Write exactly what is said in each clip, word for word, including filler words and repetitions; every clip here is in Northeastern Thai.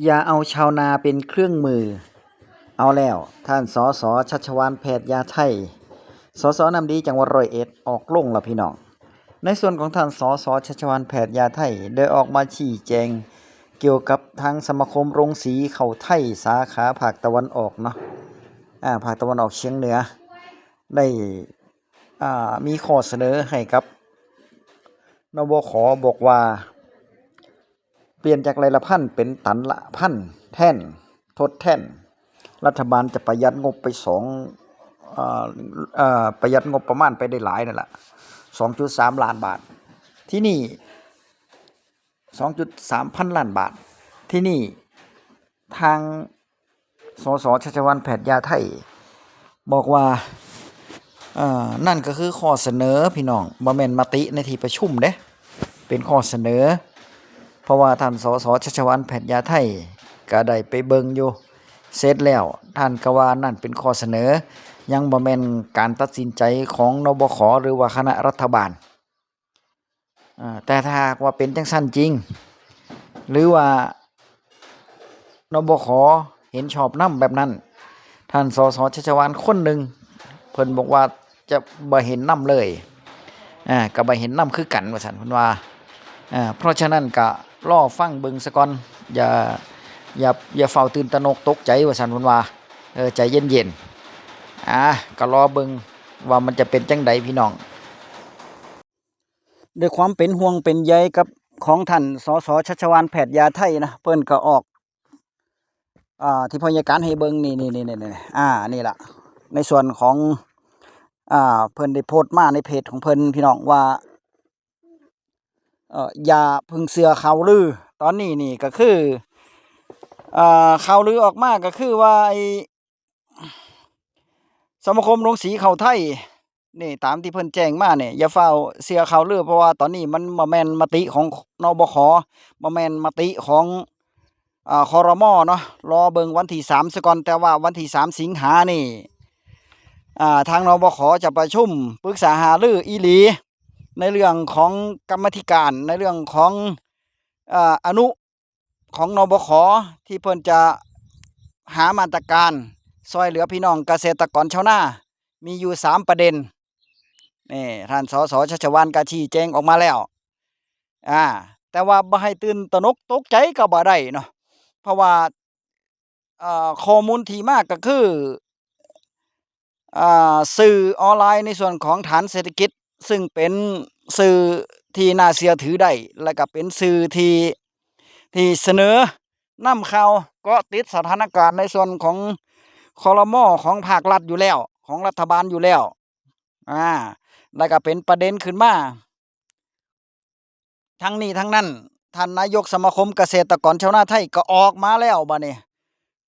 อย่าเอาชาวนาเป็นเครื่องมือ เอาแล้ว ท่าน สส ชัชวาล แพทยาไทย สส น้ำดี จังหวัดร้อยเอ็ด ออกโรงแล้วพี่น้อง ในส่วนของท่าน สส ชัชวาล แพทยาไทย ได้ออกมาชี้แจงเกี่ยวกับทางสมาคมโรงสีข้าวไทยสาขาภาคตะวันออกเนาะ อ่า ภาคตะวันออกเฉียงเหนือ ได้ อ่า มีข้อเสนอให้กับ นบข บอกว่า เปลี่ยนจากไร่ละพันเป็นตันละพันแทน ทดแทน รัฐบาลจะประหยัดงบไปสอง เอ่อ เอ่อ ประหยัดงบประมาณไปได้หลายนั่นแหละ สองจุดสามล้านบาท ที่นี่ สองจุดสามพันล้านบาท ที่นี่ ทาง สส ชัชวาล แพทยาไทย บอกว่า เอ่อ นั่นก็คือข้อเสนอพี่น้อง บ่แม่นมติในที่ประชุมเด้ เป็นข้อเสนอ เพราะว่าท่าน สส ชัชวาล แพทยาไทย ก็ได้ไปเบิ่งอยู่ เสร็จแล้ว ท่านก็ว่านั่นเป็นข้อเสนอ ยังบ่แม่นการตัดสินใจของ นบข หรือว่าคณะรัฐบาล อ่า แต่ถ้าหากว่าเป็นจั่งซั้นจริง หรือว่า นบข เห็นชอบนำแบบนั้น ท่าน สส ชัชวาล คนหนึ่ง เพิ่นบอกว่าจะบ่เห็นนำเลย อ่า ก็บ่เห็นนำคือกัน ว่าซั่น เพิ่นว่า อ่า เพราะฉะนั้นก็รอฟังเบิ่งซะก่อน อย่า อย่า อย่าฟ้าวตื่นตระหนกตกใจ ว่าซั่น เพิ่นว่า เออ ใจเย็นๆ อ่า ก็รอเบิ่งว่ามันจะเป็นจั่งใดพี่น้อง ด้วยความเป็นห่วงเป็นใยกับของท่าน สส ชัชวาล แพทยาไทยนะ เพิ่นก็ออก อ่า ที่พยากรณ์ให้เบิ่ง นี่ นี่ นี่ นี่ นี่ อ่า นี่ล่ะ ในส่วนของ อ่า เพิ่นได้โพสต์มาในเพจของเพิ่นพี่น้องว่า เอ่อ อย่าเพิ่งเชื่อข่าวลือ ตอนนี้นี่ก็คือ อ่า ข่าวลือออกมาก็คือว่าไอ้ สมาคมโรงสีข้าวไทย นี่ ตามที่เพิ่นแจ้งมานี่ อย่าฟ้าวเชื่อข่าวลือ เพราะว่าตอนนี้มันบ่แม่นมติของ นบข บ่แม่นมติของ อ่า ครม เนาะ รอเบิ่งวันที่สามซะก่อน แต่ว่าวันที่สามสิงหานี่ อ่า ทาง นบข จะประชุมปรึกษาหารืออีหลี ในเรื่องของกรรมาธิการ ในเรื่องของ อ่า อนุ ของ นบข ที่เพิ่นจะหามาตรการซ่อยเหลือพี่น้องเกษตรกรชาวนา มีอยู่สามประเด็น นี่ ท่าน สส ชัชวาล ก็ชี้แจงออกมาแล้ว อ่า แต่ว่าบ่ให้ตื่นตระหนกตกใจก็บ่ได้เนาะ เพราะว่า เอ่อ ข้อมูลที่มาก็คือ อ่า สื่อออนไลน์ในส่วนของฐานเศรษฐกิจ ซึ่งเป็นสื่อที่น่าเชื่อถือได้ และก็เป็นสื่อที่ ที่เสนอนำข่าว เกาะติดสถานการณ์ในส่วนของ ครม ของภาครัฐอยู่แล้ว ของรัฐบาลอยู่แล้ว อ่า แล้วก็เป็นประเด็นขึ้นมา ทั้งนี้ทั้งนั้น ท่านนายกสมาคมเกษตรกรชาวนาไทยก็ออกมาแล้วบัดนี้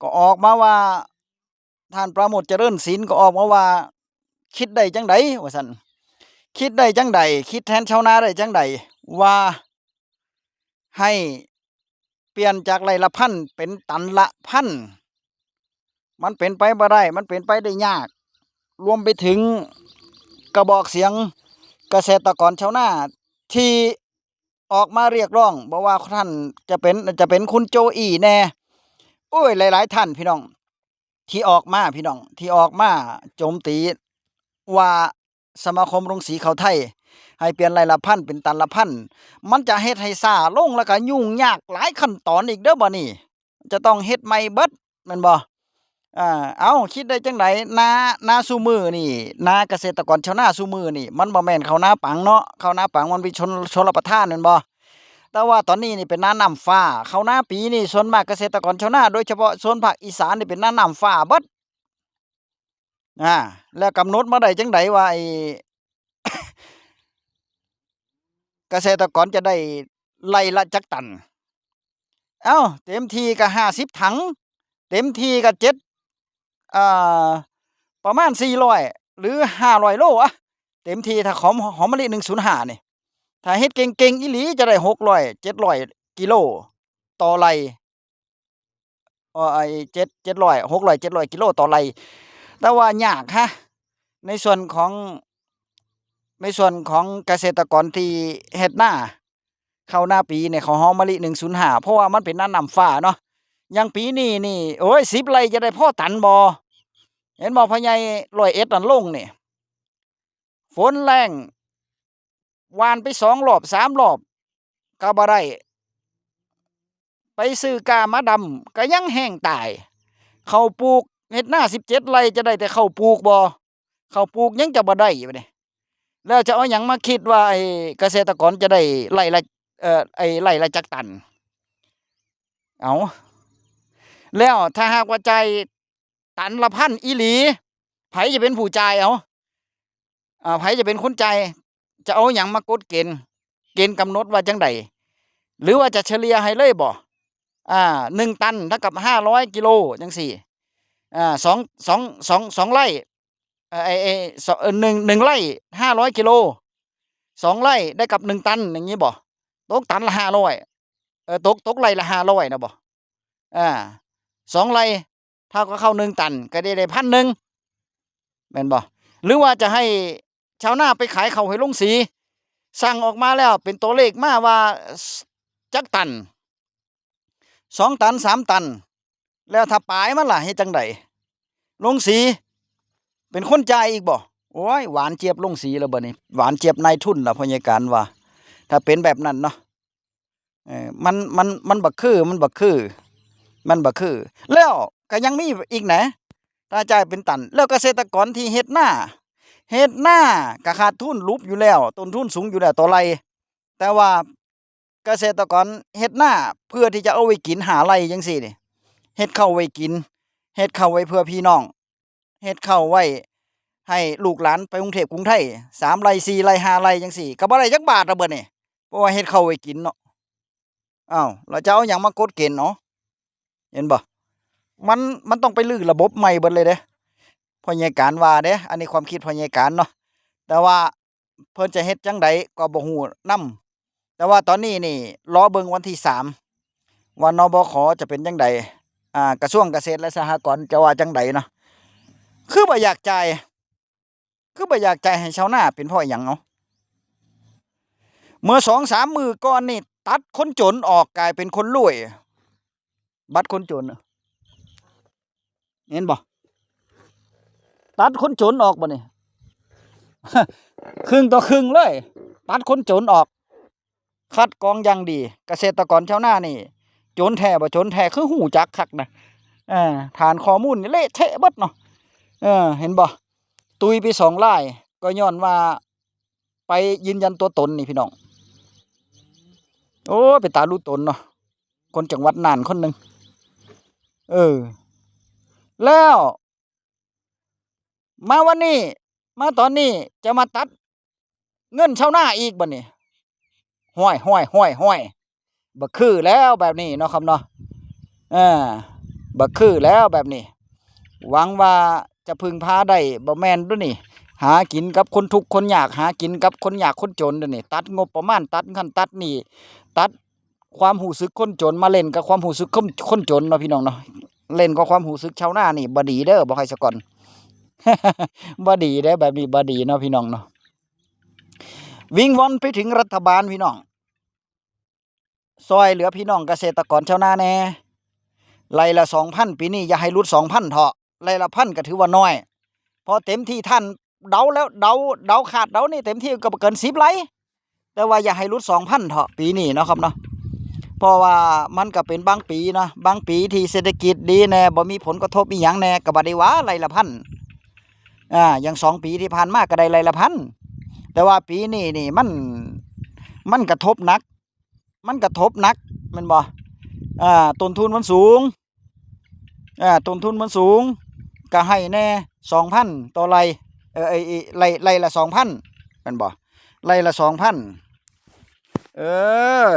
ก็ออกมาว่า ท่านปราโมชย์ เจริญศิลป์ ก็ออกมาว่า คิดได้จั่งใด ว่าซั่น คิดได้จั่งใด คิดแทนชาวนาได้จั่งใด ว่าให้เปลี่ยนจากไร่ละพันเป็นตันละพัน มันเป็นไปบ่ได้ มันเป็นไปได้ยาก รวมไปถึงกระบอกเสียงเกษตรกรชาวนาที่ออกมาเรียกร้อง บ่ว่าท่านจะเป็น จะเป็นคุณโจอี้แน่ โอ้ย หลายๆ ท่านพี่น้อง ที่ออกมา พี่น้อง ที่ออกมาโจมตีว่าสมาคมโรงสีข้าวไทย ให้เปลี่ยนไร่ละพันเป็นตันละพัน มันจะเฮ็ดให้ช้าลง แล้วก็ยุ่งยากหลายขั้นตอนอีกเด้อบัดนี้ จะต้องเฮ็ดใหม่เบิด แม่นบ่ อ่า เอ้า คิดได้จั่งใด นา นาซุมื้อนี่ นาเกษตรกรชาวนาซุมื้อนี่ มันบ่แม่นข้าวนาปังเนาะ ข้าวนาปังมันเป็นชล ชลประทานแม่นบ่ แต่ว่าตอนนี้นี่เป็นนาน้ำฟ้า ข้าวนาปีนี่ส่วนมากเกษตรกรชาวนา โดยเฉพาะโซนภาคอีสานนี่เป็นนาน้ำฟ้าเบิด อ่า แล้วกำหนดมาได้จั่งใดว่าไอ้ เกษตรกรจะได้ไร่ละจักตัน เอ้า เต็มที่ก็ห้าสิบถัง เต็มที่ก็เจ็ด อ่า ประมาณสี่ร้อยหรือห้าร้อยโลอะ เต็มที่ ถ้าของหอมมะลิหนึ่งศูนย์ห้านี่ ถ้าเฮ็ดเก่งๆ อีหลีจะได้หกร้อย เจ็ดร้อยกิโลต่อไร่ เอ่อ ไอ้เจ็ด เจ็ดร้อย หกร้อย เจ็ดร้อยกิโลต่อไร่ แต่ว่ายากฮะ ในส่วนของ ในส่วนของเกษตรกรที่เฮ็ดนา ข้าวนาปีเนี่ย ข้าวหอมมะลิหนึ่งศูนย์ห้า เพราะว่ามันเป็นนาน้ำฟ้าเนาะ อย่างปีนี้นี่ โอ้ย สิบไร่จะได้พอตันบ่ เห็นบ่ พ่อใหญ่ร้อยเอ็ดนั่นลงนี่ ฝนแล้ง หว่านไปสองรอบสามรอบ ก็บ่ได้ ไปซื้อกล้ามาดำ ก็ยังแห้งตาย ข้าวปลูก เฮ็ดนาสิบเจ็ดไร่ จะได้แต่ข้าวปลูกบ่ ข้าวปลูกยังจะบ่ได้บัดนี้ แล้วจะเอาหยังมาคิดว่าไอ้เกษตรกรจะได้ไร่ละ เอ่อ ไอ้ไร่ละจักตัน เอา แล้วถ้าหากว่าจ่ายตันละพันอีหลี ไผจะเป็นผู้จ่ายเอา อ่า ไผจะเป็นคนจ่าย จะเอาหยังมากดเกณฑ์ เกณฑ์กำหนดว่าจั่งใด หรือว่าจะเฉลี่ยให้เลยบ่ อ่า หนึ่งตันเท่ากับห้าร้อยกิโลจั่งซี้ อ่า สอง สอง สอง สองไร่ เอ่อ ไอ้ ไอ้ ส- เอ่อ หนึ่ง หนึ่งไร่ห้าร้อยกิโล สองไร่ได้กับหนึ่งตัน อย่างนี้บ่ ตกตันละห้าร้อย เออ ตก ตกไร่ละห้าร้อยนะบ่ อ่า สองไร่ เท่ากับข้าวหนึ่งตัน ก็ได้ ได้พันหนึ่ง แม่นบ่ หรือว่าจะให้ชาวนาไปขายข้าวให้ลงสี สั่งออกมาแล้วเป็นตัวเลขมาว่า จักตัน สองตัน สามตัน แล้วถ้าปายมันล่ะ เฮ็ดจั่งใด ลงสี เป็นคนจ่ายอีกบ่ โอ้ย หวานเจี๊ยบลงสีแล้วบัดนี้ หวานเจี๊ยบนายทุนล่ะ พ่อใหญ่การว่า ถ้าเป็นแบบนั้นเนาะ เออ มัน มัน มันบ่คือ มันบ่คือ มันบ่คือ แล้วก็ยังมีอีกนะ ถ้าจ่ายเป็นตัน แล้วเกษตรกรที่เฮ็ดนา เฮ็ดนาก็ขาดทุนหลุบอยู่แล้ว ต้นทุนสูงอยู่แล้วต่อไร่ แต่ว่าเกษตรกรเฮ็ดนาเพื่อที่จะเอาไว้กินห้าไร่จั่งซี้นี่ เฮ็ดข้าวไว้กิน เฮ็ดข้าวไว้เพื่อพี่น้อง เฮ็ดข้าวไว้ให้ลูกหลานไปกรุงเทพฯกรุงไทย สามไร่ สี่ไร่ ห้าไร่จั่งซี้ ก็บ่ได้จักบาทละเบิดนี่ เพราะว่าเฮ็ดข้าวไว้กินเนาะ อ้าว แล้วจะเอาหยังมากดเกณฑ์เนาะ เห็นบ่ มัน มันต้องไปรื้อระบบใหม่เบิดเลยเด้ พ่อใหญ่การว่าเด้ อันนี้ความคิดพ่อใหญ่การเนาะ แต่ว่าเพิ่นจะเฮ็ดจั่งใดก็บ่ฮู้นำ แต่ว่าตอนนี้นี่รอเบิ่งวันที่สาม ว่า นบข จะเป็นจั่งใด อ่า กระทรวงเกษตรและสหกรณ์จะว่าจั่งใดเนาะ คือบ่อยากจ่าย คือบ่อยากจ่ายให้ชาวนา เป็นเพราะอิหยังเนาะ เมื่อสองสามมื้อก่อนนี่ ตัดคนจนออกกลายเป็นคนรวย บัตรคนจนน่ะ เห็นบ่ ตัดคนจนออกบ่นี่ ครึ่งต่อครึ่งเลย ตัดคนจนออก คัดกรองอย่างดี เกษตรกรชาวนานี่ จนแท้บ่จนแท้ คือฮู้จักคักนะ เออ ฐานข้อมูลนี่เละเทะเบิดเนาะ เออ เห็นบ่ ตุยไปสองราย ก็ย้อนว่าไปยืนยันตัวตนนี่พี่น้อง โอ้ เป็นตารู้ตนเนาะ คนจังหวัดน่านคนหนึ่ง เออ แล้ว มาวันนี้ มาตอนนี้จะมาตัดเงินชาวนาอีกบัดนี้ ห้อย ห้อย ห้อย ห้อย บ่คือแล้วแบบนี้เนาะครับเนาะ เออ บ่คือแล้วแบบนี้ หวังว่าจะพึ่งพาได้ บ่แม่นเด้อนี่ หากินกับคนทุกข์คนยาก หากินกับคนยากคนจนเด้อนี่ ตัดงบประมาณ ตัดคันตัดนี่ ตัดความรู้สึกคนจนมาเล่นกับความรู้สึกคน คนจนเนาะพี่น้องเนาะ เล่นกับความรู้สึกชาวนานี่บ่ดีเด้อ บอกให้ซะก่อน บ่ดีเด้อ แบบนี้บ่ดีเนาะพี่น้องเนาะ วิงวอนไปถึงรัฐบาลพี่น้อง ซ่อยเหลือพี่น้องเกษตรกรชาวนาแหน่ ไร่ละสองพัน ปีนี้อย่าให้หลุดสองพันเถาะ ไร่ละพันก็ถือว่าน้อย เพราะเต็มที่ท่านเดาแล้ว เดา เดาคาดเดานี่เต็มที่ก็บ่เกินสิบไร่ แต่ว่าอย่าให้หลุดสองพันเถาะปีนี้เนาะครับเนาะ เพราะว่ามันก็เป็นบางปีเนาะ บางปีที่เศรษฐกิจดีแหน่ บ่มีผลกระทบอีหยังแหน่ ก็บ่ได้ว่าไร่ละพัน อ่า อย่างสองปีที่ผ่านมาก็ได้ไร่ละพัน แต่ว่าปีนี้นี่มัน มันกระทบหนัก มันกระทบหนัก แม่นบ่ อ่า ต้นทุนมันสูง อ่า ต้นทุนมันสูง ก็ให้แหน่สองพันต่อไร่ เออ ไอ้ ไอ้ ไร่ ไร่ละสองพัน แม่นบ่ ไร่ละสองพัน เออ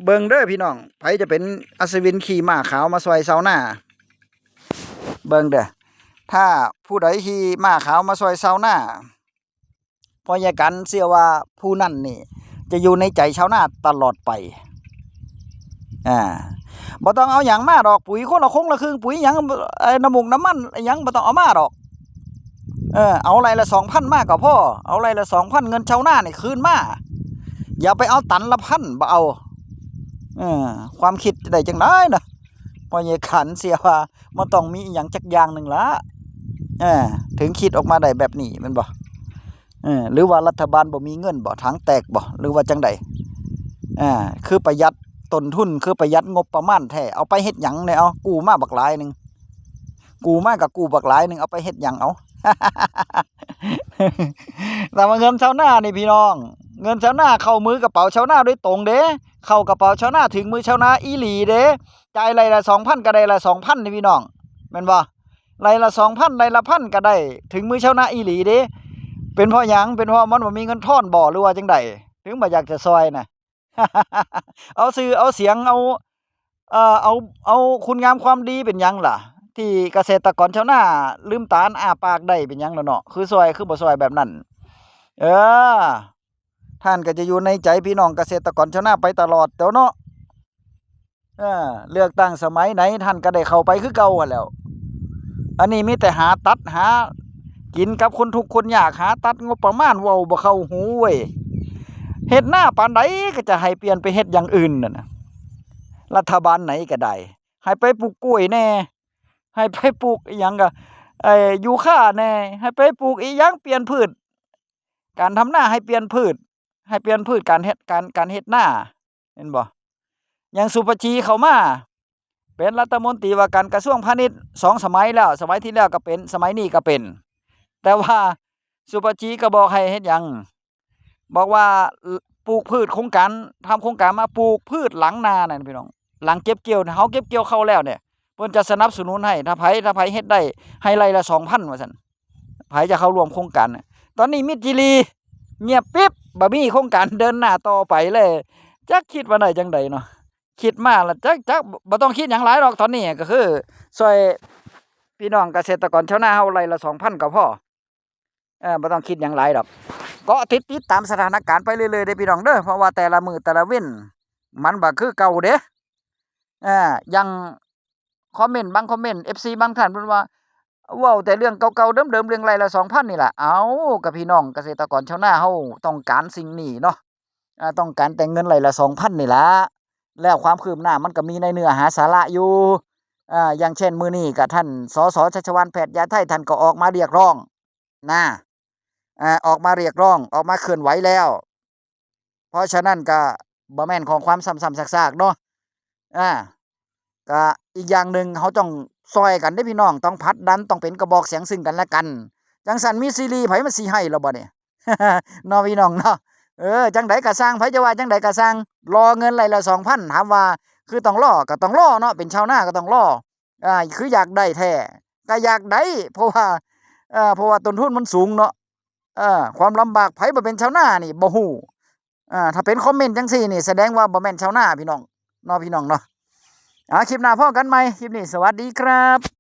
เบิ่งเด้อพี่น้อง ไผจะเป็นอัศวินขี่ม้าขาวมาซ่อยชาวนา เบิ่งเด้อ ถ้าผู้ใดขี่ม้าขาวมาซ่อยชาวนา พ่อใหญ่กันเชื่อว่าผู้นั้นนี่ จะอยู่ในใจชาวนาตลอดไป อ่า บ่ต้องเอาหยังมาดอก ปุ๋ยคนละคงละครึ่ง ปุ๋ยหยัง ไอ้น้ำมูกน้ำมันหยังบ่ต้องเอามาดอก เออ เอาไร่ละสองพันมาก็พอ เอาไร่ละสองพัน เงินชาวนานี่คืนมา อย่าไปเอาตันละพัน บ่เอา เออ ความคิด ได้จังได๋นะ พ่อใหญ่ขันเสียว่ามันต้องมีอีหยังจักอย่างหนึ่งละ เออ ถึงคิดออกมาได้แบบนี้แม่นบ่ เออ หรือว่ารัฐบาลบ่มีเงินบ่ ถังแตกบ่ หรือว่าจังใด๋ อ่า คือประหยัดต้นทุน คือประหยัดงบประมาณแท้ เอาไปเฮ็ดหยังเนี่ย เอากู้มาบักหลายหนึ่ง กู้มาก็กู้บักหลายหนึ่ง เอาไปเฮ็ดหยัง เอา แต่ว่าเงินชาวนานี่พี่น้อง เงินชาวนาเข้ามือกระเป๋าชาวนาโดยตรงเด้ เข้ากระเป๋าชาวนา ถึงมือชาวนาอีหลีเด้ จ่ายไร่ละสองพันก็ได้ละสองพันนี่พี่น้อง แม่นบ่ ไร่ละสองพัน ไร่ละพันก็ได้ ถึงมือชาวนาอีหลีเด้ เป็นเพราะหยัง เป็นเพราะมันบ่มีเงินทอนบ่ หรือว่าจังใด๋ ถึงบ่อยากจะซอยนะ เอาชื่อ เอาเสียง เอา เอ่อ เอา เอาคุณงามความดีเป็นหยังล่ะ ที่เกษตรกรชาวนาลืมตาอ้าปากได้เป็นหยังล่ะเนาะ คือซอย คือบ่ซอยแบบนั้น เออ ท่านก็จะอยู่ในใจพี่น้องเกษตรกรชาวนาไปตลอดแหล้วเนาะ เออ เลือกตั้งสมัยไหนท่านก็ได้เข้าไปคือเก่าหั้นแหล้ว อันนี้มีแต่หาตัดหากินกับคนทุกข์คนยาก หาตัดงบประมาณ เว้าบ่เข้าหูเว้ย เฮ็ดนาปานใดก็จะให้เปลี่ยนไปเฮ็ดอย่างอื่นนั่นน่ะ รัฐบาลไหนก็ได้ ให้ไปปลูกกล้วยแหน่ ให้ไปปลูกอีหยังก็ ไอ้ยูคาแหน่ ให้ไปปลูกอีหยัง เปลี่ยนพืช การทำนาให้เปลี่ยนพืช ให้เปลี่ยนพืช การเฮ็ด การ การเฮ็ดนา เห็นบ่ อย่างสุปจีเข้ามา เป็นรัฐมนตรีว่าการกระทรวงพาณิชย์สองสมัยแล้ว สมัยที่แล้วก็เป็น สมัยนี้ก็เป็น แต่ว่าสุปจีก็บอกให้เฮ็ดหยัง บอกว่าปลูกพืช โครงการ ทำโครงการมาปลูกพืชหลังนานั่นพี่น้อง หลังเก็บเกี่ยว เฮาเก็บเกี่ยวเข้าแล้วเนี่ย เพิ่นจะสนับสนุนให้ ถ้าไผ ถ้าไผเฮ็ดได้ ให้ไร่ละสองพัน ว่าซั่น ไผจะเข้าร่วมโครงการน่ะ ตอนนี้มิตรจิรี เงียบปิ๊บ บ่มีโครงการเดินหน้าต่อไปเลย จักคิดว่าได้จังใด๋เนาะ คิดมาละจัก จัก บ่ต้องคิดหยังหลายดอก ตอนนี้ก็คือซอยพี่น้องเกษตรกรชาวนาเฮาไร่ละสองพันก็พอ เออ บ่ต้องคิดหยังหลายดอก เกาะติด ติดตามสถานการณ์ไปเรื่อยๆเด้อพี่น้องเด้อ เพราะว่าแต่ละมื้อแต่ละเว็น มันบ่คือเก่าเด้ เออ อย่างคอมเมนต์บางคอมเมนต์ เอฟซี บางท่านเพิ่นว่า เว้าแต่เรื่องเก่าๆเดิมๆ เรื่องไร่ละสองพันนี่ล่ะ เอ้า ก็พี่น้องเกษตรกรชาวนาเฮาต้องการสิ่งนี้เนาะ อ่า ต้องการแต่เงินไร่ละสองพันนี่ล่ะ แล้วความคืบหน้ามันก็มีในเนื้อหาสาระอยู่ อ่า อย่างเช่นมื้อนี้ก็ท่าน สส ชัชวาล แพทยาไทย ท่านก็ออกมาเรียกร้องนะ อ่า ออกมาเรียกร้อง ออกมาเคลื่อนไหวแล้ว เพราะฉะนั้นก็บ่แม่นของความซ้ำๆซากๆเนาะ อ่า ก็อีกอย่างหนึ่ง เฮาต้องซอยกันเด้อพี่น้อง ต้องผลักดัน ต้องเป็นกระบอกเสียงซึ่งกันและกัน จั่งซั้นมีซีรีส์ไผมันสิให้ล่ะบ่เนี่ย เนาะพี่น้องเนาะ เออ จั่งใด๋ก็ซ่าง ไผจะว่าจั่งใด๋ก็ซ่าง รอเงินไร่ละสองพัน ถามว่าคือต้องรอ ก็ต้องรอเนาะ เป็นชาวนาก็ต้องรอ อ่า คืออยากได้แท้ ก็อยากได้ เพราะว่า เอ่อ เพราะว่าต้นทุนมันสูงเนาะ เออ ความลำบาก ไผบ่เป็นชาวนานี่บ่ฮู้ อ่า ถ้าเป็นคอมเมนต์จั่งซี้นี่ แสดงว่าบ่แม่นชาวนาพี่น้อง เนาะพี่น้องเนาะ อ่า คลิปหน้าพ้อกันใหม่ คลิปนี้สวัสดีครับ